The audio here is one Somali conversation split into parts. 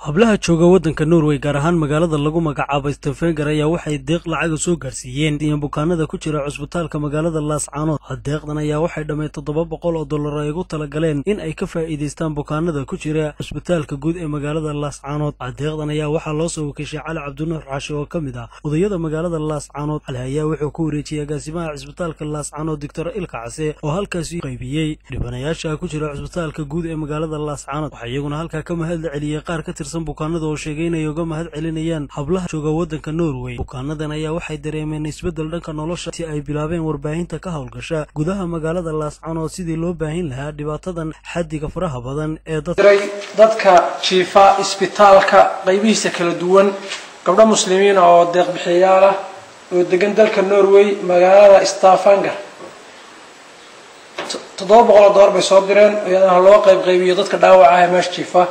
Hablaha jooga waddanka Norway, gaar ahaan magaalada lagu magacaabo Stavanger, ayaa waxay deeq lacaga soo gaarsiiyeen bukaanada ku jira cusbitaalka magaalada Laascaanood. Deeqdan ayaa waxay dhammayd $700 ay ugu talagaleen in ay ka faa'iidaystaan bukaanada ku jira cusbitaalka guud ee magaalada Laascaanood. Deeqdan ayaa waxaa loo soo wakiishay Cali Cabdinuur Xaashi oo ka mid ah odayada magaalada Laascaanood. Cali ayaa wuxuu ku wareejiyey agaasimaha cusbitaalka Laascaanood, Doctor Ilka Case, oo halkaasi qaybiyey dhibanayaasha ku jira cusbitaalka guud ee magaalada Laascaanood. Waxaa iyaguna halkaa ka mahad celiyey qaar ka tirsan bukaanada oo sheegay inay uga mahad celinayaan hablaha jooga waddanka Norway. Bukaanadan ayaa waxay dareemeen isbeddel dhanka nolosha si ay bilaabeen warbaahinta ka howlgasha gudaha magaalada Laascaanood sidii loo baahin lahaa dhibaatadan xaddiga faraha badan ee dadka jiifa isbitaalka qaybihiisa kala duwan. Gabdho muslimiin oo deeq bixiyayaal ah oo degan dalka Norway, magaalada Stavanger, $700 bay soo direen, iyadana loo qayb qaybiyo dadka dhaawaca ah ee meesha jiifa.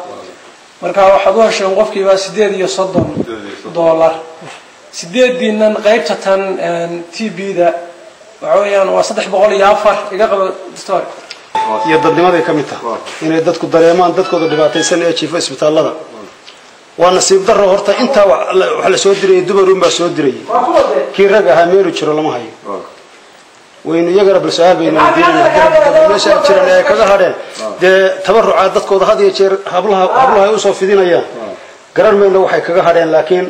Marka waxaad u hesheen qofkiiba $38. Sideediinan qaybta tan TB da waxa weeyaan waa 304. Iga qabo, doctor. Iyo dadnimaday ka mid tahay inay dadku dareemaan dadkooda dhibaataysan ee jiifa isbitaallada. Waa nasiib darro. Horta intaa wax la soo dirayay dumarun baa soo dirayay, kii rag ahaa meelu jiro lama hayo. Waynu iyagana bal su-aal baynu weydiinayna meesha ay jiraan ee ay kaga hadheen dee tabarucaa dadkooda had iyo jeer hablaha ay usoo fidinayaan. Garan mayno waxay kaga hadheen, laakiin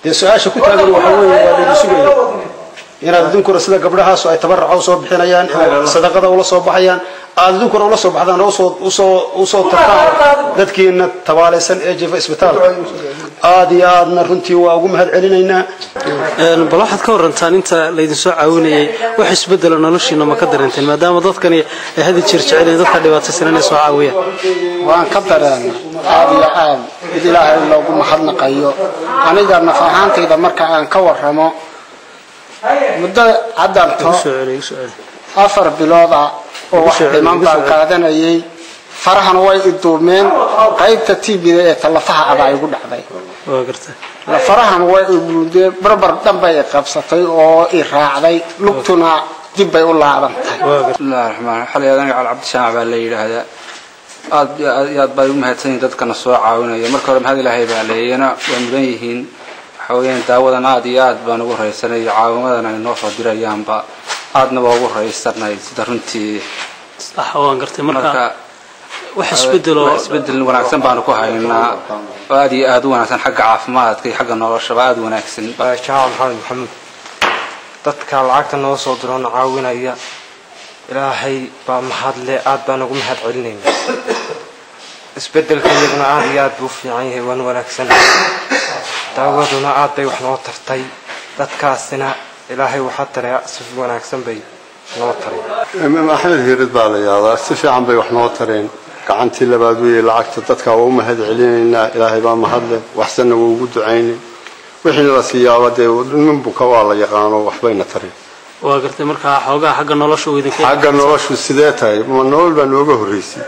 dee su-aasha ku taagan waxa weeye waa laydi sugaya inaad idinkuna sida gabdhahaasu ay tabaruca usoo bixinayaan, sadaqada ula soo baxayaan, aad idinkuna ula soo baxdaan oo usoo tartaan dadkiina tabaalaysan ee jiifa isbitaalka. Aad iyo aadna runtii waa ugu mahad celinaynaa. Bal waxaad ka warantaan inta laydin soo caawinayay wax isbedela noloshiina ma ka dareenteen, maadaama dadkani ay had iyo jeer jecelyihiin dadka dhibaataysan inay soo caawiyaan? Waan ka dareena aada iyo aad mid Ilaahay loogu mahadnaqayo. Aniga naf ahaantayda marka aan ka warramo, muddo haddanto 4 bilood ah oo wax dhiman baan qaadanayay. Farahana way i duumeen. Qaybta TB-da ee talafaha abaa igu dhacday. Farahan way i barbar dhan bay i qabsatay oo i raacday, lugtuna dib bay u laabantahay. Bismillahi raxmaan. Waxaa la yidhahdaa aniga Cali Cabdishaac baa la yidhaahdaa. Aad iyo aad bay u mahadsan yihiin dadkana soo caawinaya. Marka hore mahad Ilaahay baa leeyana, waa mudan yihiin. Waxa weeyaan daawadan aad iyo aad baan ugu raysanay, caawimadan ay noo soo dirayaanba aadna waa ugu raysanay sida runtii. Sax, waan gartay. Marka wax isbedelo? Wax isbedel wanaagsan baanu ku haynaa oo aad iyo aad u wanaagsan, xagga caafimaadka iyo xagga noloshaba aad u wanaagsan. Jaamac Maxamed Maxamuud. Dadka lacagta noo soo diroona caawinaya, Ilaahay baa mahadle, aad baan ugu mahad celinayna. Isbedelka iyaguna aad iyo aad buu u fiican yahay, waan wanaagsan. Daawaduna aad bay wax noo tartay. Dadkaasina Ilaahay waxaa taray, si wanaagsan bay noo taray. Axmed Hiirid baa la yahdaa. Si fiican bay wax noo tareen. Gacantii labaad weeye lacagta. Dadka waa u mahad celinaynaa, Ilaahay baa mahadle, waxsanna waa ugu ducaynay. Wixiina la siiyaaba dee nin buka waa la yaqaano, waxbayna tareen. Waa gartay. Markaa xoogaa xagga nolosha uu idinka Xagga noloshu sidee tahay? Ma nolol baa nooga horreysay?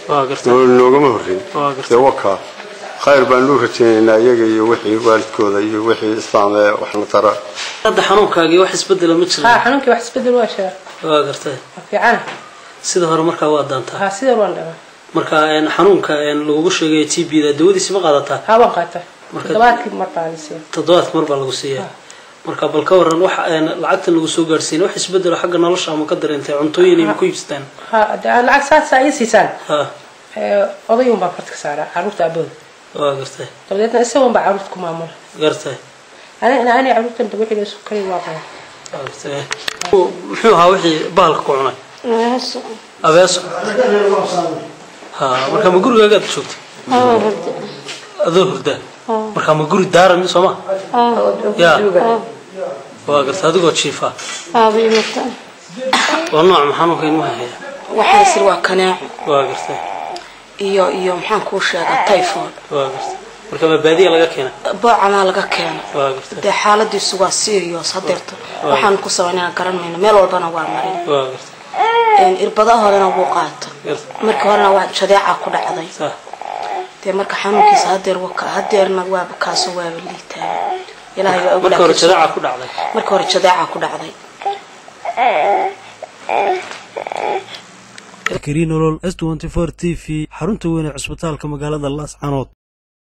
Waa gartay. Nolol noogama horreyn. Waa gartay. Dee wakaa khayr baan u rajaynaynaa iyaga iyo wixii waalidkooda iyo wixii islaam ee waxna tara. Hadda xanuunkaagii wax isbedela ma jira? Ha, xanuunkii wax isbedel waa sheega. Waa gartay. Waa fiicana. Sida hore markaa waa daantaa? Ha, sida waan dhamaa. Marka xanuunka lagugu sheegay TB da dawadiisi ma qaadataa? Ha, waan qaataa. Toddobaadkii mar baa la siiya. Toddobaadka mar baa lagu siiyaa. Marka bal ka waran wax lacagtan lagu soo gaarsiinay, wax isbedelo xagga nolosha ama ka dareentay? Cuntooyin ay ma ku iibsataan? Ha, lacag saasaa ii siisaan. Oday un baan farta ka saaraa, carruurta abooda. Waa gartay. Dabadeedna isagoon baa carruurta ku maamula. Gartay. Ani carruurtan wixii la sukari waa qaba. Waa gartay. Muxuu ahaa wixii bahalka ku cunay? Abeeso. Ha, marka ma gurigaagaad joogtay adoo hurdaa? Marka ma guri daaran soo ma ya? Waa gartay. Adigoo jiifa waa nooc ma xanuunka ilmaha haya? Waxaa sir waa kanaaco. Waa gartay. Iyo maxaan kuu sheegaa, typhoid. Waa gartay. Marka ma baadiya laga keenay? Boocamaa laga keena. Waa gartay. Dee xaaladiisu waa serious hadeerto. Waxaan ku sameynaa garan mayno, meel walbana waa marin. Waa gartay. Irbadaha horena wuu qaata. Markii horena waa jadeeca ku dhacday. Dee marka xanuunkiisa hadeer hadeerna waaba kaasoo waaba liitaa, Ilaahay waa og. Marka hore jadeeca ku dhacday? Marka hore jadeeca ku dhacday. Kariinolol, S24 TV, xarunta weyn ee cusbitaalka magaalada Laascanood.